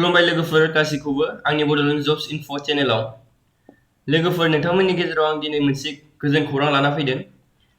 खुलुमबाय लोगोफोर गासैखौबो आंनि बड'लेण्ड जब्स इनफ' चेनेलाव। लोगोफोर नोंथांमोननि गेजेराव आं दिनै मोनसे गोजोन खौरां लाना फैदों।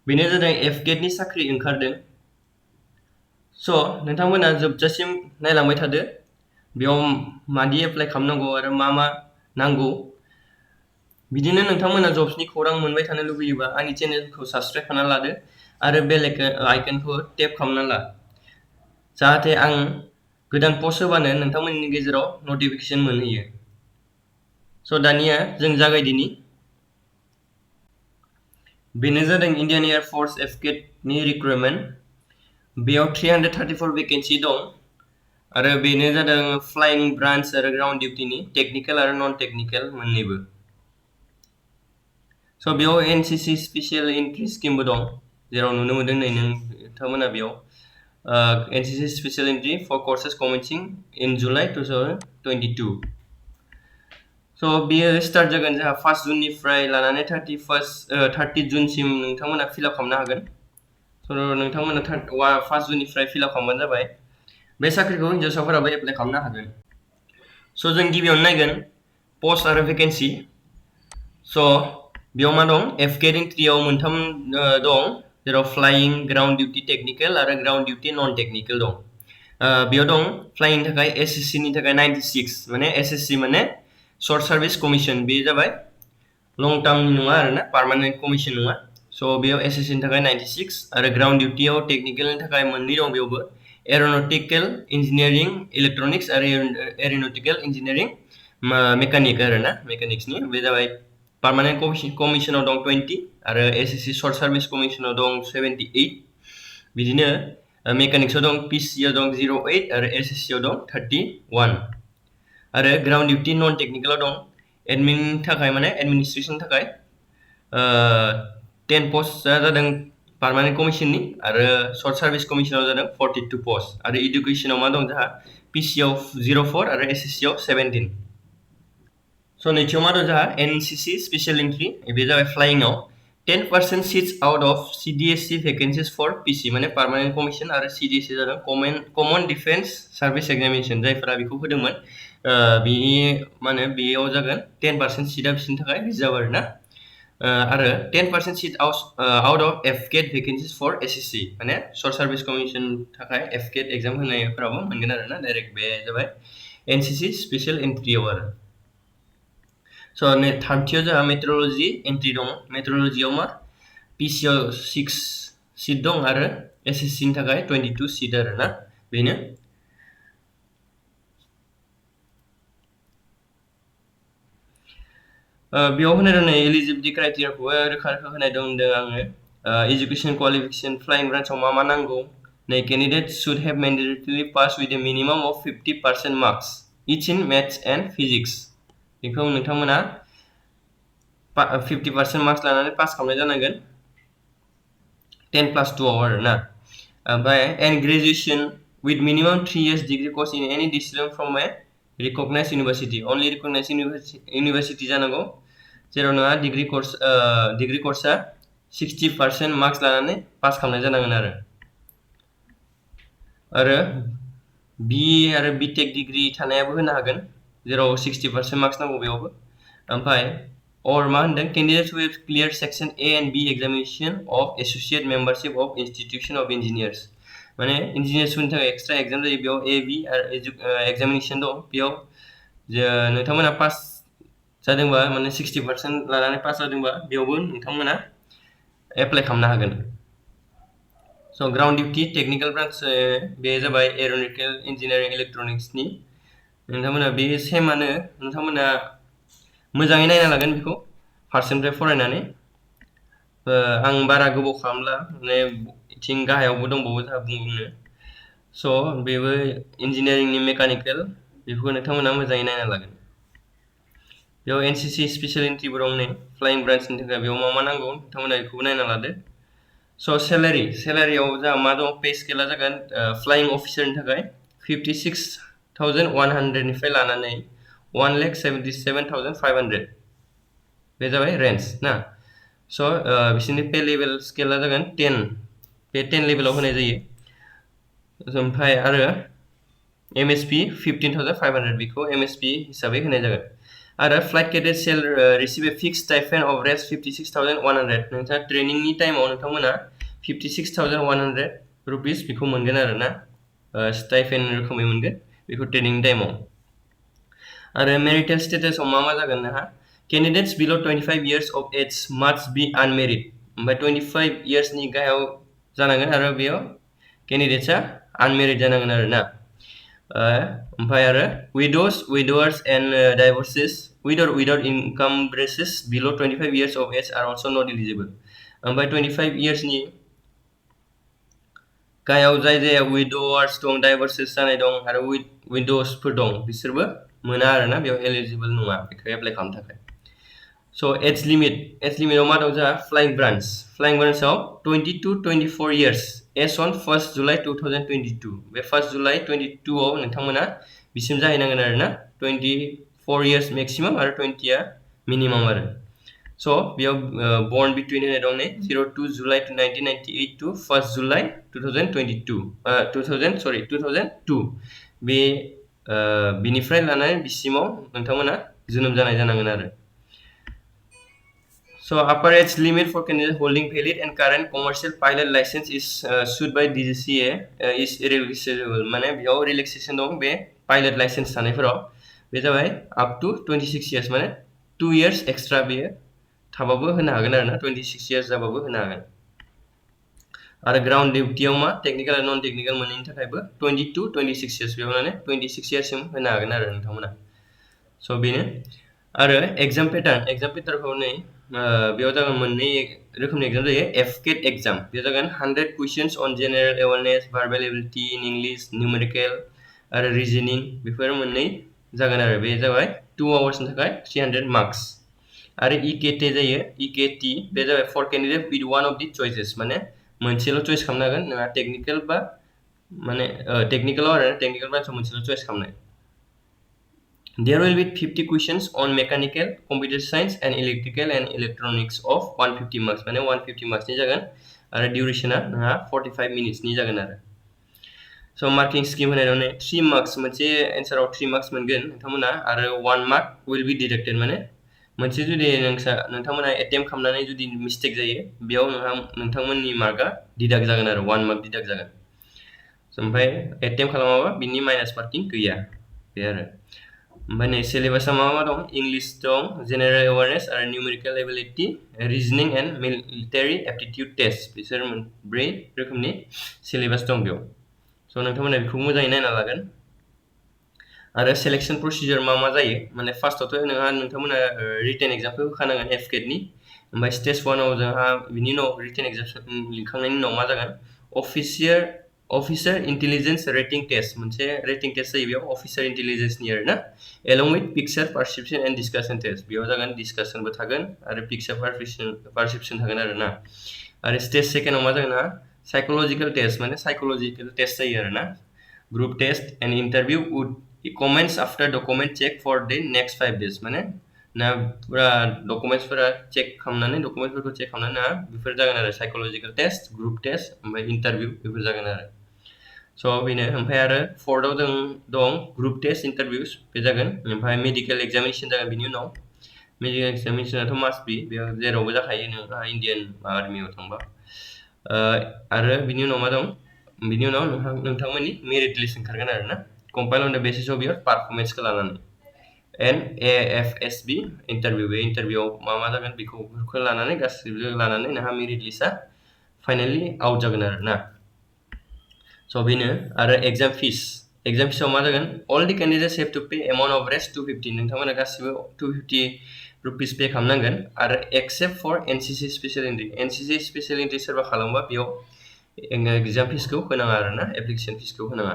बेनो जादों एफकेटनि साख्रि ओंखारदों। स' नोंथांमोना जोबजासिम नायलांबाय थादो। बेयाव मादि एप्लाइ खालामनांगौ आरो मा नांगौ। बिदिनो नोंथांमोना जब्सनि खौरां मोनबाय थानो लुबैयोबा आंनि चेनेलखौ साबस्क्राइब खालामना लादो आरो बेल आइकनखौ टेप खालामना ला, जाहाथे आं गोदान पस्ट होबानो नोंथांमोननि गेजेराव नटिफिकेशन मोनहैयो। स' दानिया जों जागायदिनि। बेनो जादों इन्डियान एयार फर्स एफकेटनि रिक्रुटमेन्ट। बेयाव 334 वेकेन्सि दं आरो बेनो जादों फ्लाइं ब्रान्च आरो ग्राउन्ड डिउटिनि टेक्निकेल आरो नन टेक्निकेल मोन्नैबो। स' बेयाव एनसिसि स्पेसियल एन्ट्रि स्किमबो दं, जेराव नुनो मोनदों नै नोंथांमोना बेयाव NCC special entry for courses commencing in July 2022। स' बेयो स्टार्ट जागोन जोंहा 1 जुननिफ्राय लानानै 30 जुनसिम नोंथांमोना फिलआप खालामनो हागोन। स' नोंथांमोना 1 जुननिफ्राय फिलआप खालामबानो जाबाय। बे साख्रिखौ हिन्जावसाफोराबो एप्लाइ खालामनो हागोन। स' जों गिबियावनो नायगोन पस्ट आरो भेकेन्सि। स' बेयाव मा दं, एफकेट एन्ट्रियाव मोनथाम दं, जेराव फ्लाइं, ग्राउन्ड डिउटि टेक्निकेल आरो ग्राउन्ड डिउटि नन टेक्निकेल दं। बेयाव दं फ्लाइंनि थाखाय एसएससिनि थाखाय 96, माने एसएससि माने शर्ट सार्भिस कमिसन, बेयो जाबाय लं टार्मनि नङा आरोना, पार्मानेन्ट कमिसन नङा। स' बेयाव एसएससिनि थाखाय 96 आरो ग्राउन्ड डिउटियाव टेक्निकेलनि थाखाय मोननै दं बेयावबो, एर'नटिकेल इन्जिनियारिं इलेक्ट्रनिक्स आरो एर'नटिकेल इन्जिनियारिं मेकानिक आरोना, मेकानिक्सनि बे जाबाय पार्मानेन्ट कमिसनाव दं 20 आरो एसएससि शर्ट सार्भिस कमिसनाव दं 78। बिदिनो मेकानिक्सआव दं, पिसिआव दं 08 आरो एसएससिआव दं 31 आरो ग्राउन्ड डिउटि नन टेक्निकेलाव दं एडमिननि थाखाय, माने एडमिनिस्ट्रेसननि थाखाय 10 पस्टआ जादों पार्मानेन्ट कमिसननि आरो शर्ट सार्भिस कमिसनाव जादों 42 पस्ट आरो इडुकेसनाव मा दं जोंहा पिसिआव 04 आरो एसएससिआव 17। स' नैथियाव मा दं जोंहा एनसिसि स्पेसियल एन्ट्रि, बे जाबाय फ्लाइंआव 10% सिट्स आउट अफ सिडिएससि भेकेन्सिस फर पिसि, माने पार्मानेन्ट कमिसन आरो सिडिएससि जादों कमन डिफेन्स सार्भिस एग्जामिनेसन, जायफोरा बेखौ होदोंमोन बिनि मा होनो बेयाव जागोन 10% सिटआ बिसोरनि थाखाय रिजार्भ आरोना। आरो 10% seat out of AFCAT vacancies for SSC, माने शर्ट सार्भिस कमिसन थाखाय एफकेट एग्जाम होनायफोराबो मोनगोन आरोना डाइरेक्ट। बे जाबाय एनसिसि स्पेसियल एन्ट्रियाव आरो। स' थामथियाव जोंहा मेट्रलजि एन्ट्रि दं। मेट्रलजियाव मा पिसिआव 6 सिट दं आरो एसएससिनि थाखाय 22 सिट आरोना, बेनो। बेयाव होनाय दं एलिजिबिलिटि क्राइटेरियाखौबो रोखा रोखा होनाय दं आङो। एजुकेसन क्वालिफिकेसन, फ्लाइं ब्रान्चआव मा नांगौ, नै candidate should have mandatorily pass with a minimum of 50% marks each in maths and physics. बेखौ नोंथांमोना 50% मार्क्स लानानै पास खालामनाय जानांगोन 10+2 आव आरोना। ओमफ्राय and graduation with minimum 3 years degree course in any discipline from a recognise university, only recognise university जानांगौ, जेराव नोंहा डिग्री कर्सआ 60% मार्क्स लानानै पास खालामनाय जानांगोन आरो बिए आरो बिटेक डिग्री थानायाबो होनो हागोन, जेराव 60% मार्क्स नांगौ बेयावबो। ओमफ्राय और मा होनदों, candidates who have clear section A and B examination of associate membership of institution of engineers, माने इंजीनियर्सफोरनि थाखाय एक्सट्रा एग्जाम जायो, बेयाव ए बी आरो एग्जामिनेशन दं। बेयाव नोंथांमोना पास जादोंबा, माने 60% लानानै पास जादोंबा बेयावबो नोंथांमोना एप्लाइ खालामनो हागोन। स' ग्राउन्ड डिउटि टेक्निकेल ब्रान्च, बे जाबाय एर'नटिकेल इन्जिनियारिं इलेक्ट्रनिक्सनि। नोंथांमोना बे सेमानो, नोंथांमोना मोजाङै नायना लागोन बेखौ फार्स्टनिफ्राय फरायनानै। आं बारा गोबाव खालामला, माने इथिं गाहायावबो दंबावो जोंहा बुंनो। स' बेबो इन्जिनियारिंनि मेकानिकेल, बेखौ नोंथांमोना मोजाङै नायना लागोन। बेयाव एनसिसि स्पेसियल एन्ट्रिबो दं नै फ्लाइं ब्रान्चनि थाखाय, बेयाव मा नांगौ नोंथांमोना बेखौबो नायना लादो। स' सेलारियाव जोंहा मा दं, पे स्केला जागोन फ्लाइं अफिसारनि थाखाय 56,100निफ्राय लानानै 1,77,500, बे जाबाय रेन्ज ना। स' बिसोरनि पे लेभेल स्केला जागोन 10, बे 10 लेभेलाव होनाय जायो। ओमफ्राय आरो MSP 15,500 बेखौ MSP हिसाबै होनाय जागोन आरो flight cadet shall receive a fix stipend of rest 56,100 नोंथाङा ट्रेनिंनि टाइमाव नोंथांमोना 56,100 रुपिस बेखौ मोनगोन आरो ना स्टाइपेन्ड रोखोमै मोनगोन बेखौ ट्रेनिंनि टाइमाव आरो मेरिटेल स्टेटासआव मा जागोन नोंहा केन्डिडेट्स बिल' 25 years of age must be unmarried ओमफ्राय 25 yearsनि गाहायाव जानांगोन आरो बेयाव केन्डिडेट्सआ अनमेरिड जानांगोन आरो ना ओमफ्राय आरो widowers and divorces with or without encumbrances below 25 years of age are also not eligible ओमफ्राय 25 yearsनि गाहायाव जाय widowers दं divorces जानाय दं आरो widowsफोर दं बिसोरबो मोना आरोना बेयाव एलिजिबल नङा बेखौ एप्लाइ खालामनो थाखाय स' एज लिमिटआव मा दं जोंहा फ्लाइंग ब्रान्चआव 20 to 24 years age on 1st July 2022 बे 1st July 22 आव नोंथांमोना बिसिम जाहैनांगोन आरोना 24 years मेक्सिमाम आरो 20 मिनिमाम आरो स' बेयाव born between होनाय दं नै 02 July 1998 to 1st July 2002 बे बिनिफ्राय लानानै बिसिमाव नोंथांमोना जोनोम जानाय जानांगोन आरो So upper age limit for candidates holding valid and current commercial pilot license is issued by DGCA is irreversible माने बेयाव relaxation दं बे pilot license थानायफोराव बे जाबाय up to 26 years माने 2 years extra बेयो थाबाबो होनो हागोन आरोना 26 years जाबाबो होनो हागोन आरो ग्राउन्ड डिउटियाव मा टेक्निकेल आरो नन टेक्निकेल मोननैनि थाखायबो 20 to 26 years बेयाव माने 26 years सिम होनो हागोन आरो नोंथांमोना स' बेनो आरो एग्जाम पेटार्नखौ नै बेयाव जागोन मोननै रोखोमनि एग्जाम जायो एफकेट एग्जाम बेयाव जागोन 100 questions on general awareness verbal ability in English numerical आरो reasoning बेफोर मोननै जागोन आरो बे जाबाय 2 hoursनि थाखाय 300 marks आरो EKT जायो EKT बे जाबाय for candidate with one of the choices माने मोनसेल' चॉइस खालामनो हागोन नोंहा टेक्निकेल बा माने टेक्निकेलाव आरो टेक्निकेल ब्रान्चआव मोनसेल' चॉइस खालामनाय There will be 50 questions on mechanical, computer science and electrical and electronics of 150 marks माने 150 marks नि जागोन आरो duration नोंहा 45 minutes नि जागोन आरो So marking scheme होनाय दं 3 marks मोनसे एन्साराव 3 marks मोनगोन नोंथांमोना आरो 1 mark will be deducted माने मोनसे जुदि नोंथांमोना एटेम्प्ट खालामनानै जुदि मिस्टेक जायो बेयाव नोंथांमोननि मार्कआ डिडाक्ट जागोन आरो 1 mark डिडाक्ट जागोन ओमफ्राय एटेम्प्ट खालामाबा बिनि माइनास मार्किं गैया बे आरो ओमफ्राय नै सिलेबासआ मा दं इंलिश दं जेनेरेल एवारनेस आरो numerical ability reasoning and military aptitude test बिसोर 4 रोखोमनि सिलेबास दं बेयाव स' नोंथांमोना बेखौ मोजाङै नायना लागोन आरो सेलेक्शन प्रसिजार मा जायो माने फार्स्टआवथ' नोंथांमोना रिटेन एग्जामखौ होखानांगोन एफकेटनि ओमफ्राय स्टेज 1 आव जोंहा बिनि उनाव रिटेन एग्जाम लिरखांनायनि उनाव मा जागोन अफिसार इन्टेलिजेन्स रेटिं टेस्ट मोनसे रेटिं टेस्ट जायो बेयाव अफिसार इन्टेलिजेन्सनि आरोना along with picture perception and discussion test बेयाव जागोन डिसकासनबो थागोन आरो पिक्चार पारसेप्शन थागोन आरोना आरो स्टेज सेकेन्डआव मा जागोन साइकोलजिकल टेस्ट माने साइकोलजिकल टेस्ट जायो आरोना group test and interview with comments after document check for the next 5 days माने ना पुरा डकुमेन्ट्सफोरा चेक खालामनानै डकुमेन्टफोरखौ चेक खालामनानै बेफोर जागोन आरो साइकोलजिकल टेस्ट ग्रुप टेस्ट ओमफ्राय इन्टारभिउ बेफोर जागोन आरो स' बेनो ओमफ्राय आरो फर्थआव जों दं ग्रुप टेस्ट इन्टारभिउस बे जागोन ओमफ्राय मेडिकेल एग्जामिनेसन जागोन बिनि उनाव मेडिकेल एग्जामिनेसनाथ' मास्ट बि बेयाव जेरावबो जाखायो नोंहा इन्डियान आर्मियाव थांबा आरो बिनि उनाव मा दं बिनि उनाव नोंथांमोननि मेरिट लिस्ट ओंखारगोन आरोना compile on the basis of your पारफरमेन्सखौ लानानै NAFSB इन्टारभिउ बे इन्टारभिउआव मा जागोन बेखौ लानानै गासिबो लानानै नोंहा मेरिट लिस्टआ फाइनालि आउट जागोन आरोना स' बेनो आरो एग्जाम फिसआव मा जागोन all the candidates have to pay amount of rest 250 नोंथांमोना गासिबो 250 रुपिस पे खालामनांगोन आरो except for NCC special entry सोरबा खालामबा बेयाव एग्जाम फिसखौ होनाङा आरोना एप्लिकेसन फिसखौ होनाङा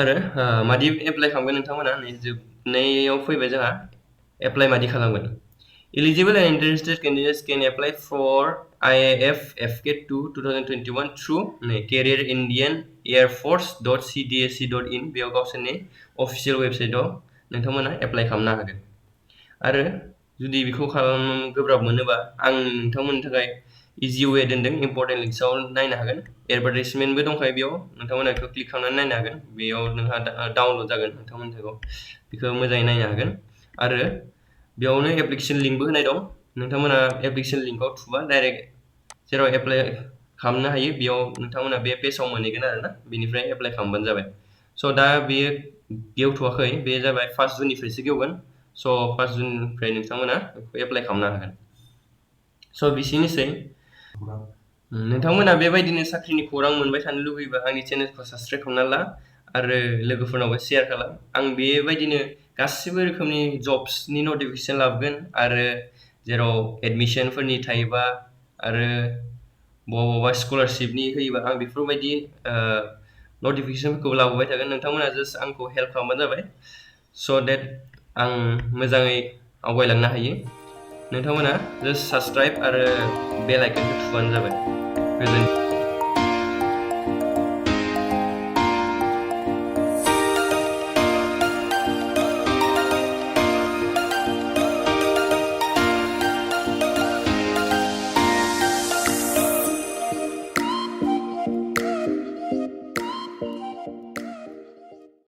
आरो मादि एप्लाइ खालामगोन नोंथांमोना नै जोबनायाव फैबाय जोंहा एप्लाइ मादि खालामगोन Eligible and interested candidates can apply for IAF FK 2021 through careerindianairforce.cdsc.in बेयाव गावसोरनि अफिसियेल वेबसाइटआव नोंथांमोना एप्लाइ खालामनो हागोन आरो जुदि बेखौ खालामनो गोब्राब मोनोबा आं नोंथांमोननि थाखाय इजि वे दोन्दों इम्पर्टेन्ट लिंक्सआव नायनो हागोन एडभार्टाइजमेन्टबो दंखायो बेयाव नोंथांमोना बेखौ क्लिक खालामनानै नायनो हागोन बेयाव नोंहा डाउनलड जागोन नोंथांमोनखौ बेखौ मोजाङै नायनो हागोन आरो बेयावनो एप्लिकेसन लिंकबो होनाय दं नोंथांमोना एप्लिकेसन लिंकआव थुबा डाइरेक्ट जेराव एप्लाइ खालामनो हायो बेयाव नोंथांमोना बे पेजाव मोनहैगोन आरोना बेनिफ्राय एप्लाइ खालामबानो जाबाय स' दा बेयो गेवथ'वाखै बे जाबाय 1 जुननिफ्रायसो गेवगोन स' 1 जुननिफ्राय नोंथांमोना एप्लाइ खालामनो हागोन स' बिसिनोसै नोंथांमोना बेबायदिनो साख्रिनि खौरां मोनबाय थानो लुबैबा आंनि चेनेलखौ साबस्क्राइब खालामना ला आरो लोगोफोरनावबो शेयार खालाम आं बेबायदिनो गासिबो रोखोमनि जब्सनि नटिफिकेसन लाबोगोन आरो जेराव एडमिसनफोरनि थायोबा आरो बबा स्कलारशिपनि होयोबा आं बेफोरबायदि नटिफिकेसनफोरखौ लाबोबाय थागोन नोंथांमोना जास्ट आंखौ हेल्प खालामबानो जाबाय स' देट आं मोजाङै आवगायलांनो हायो नोंथांमोना जास्ट साबस्क्राइब आरो बेल आइकनखौ थुबानो जाबाय गोजोन्थों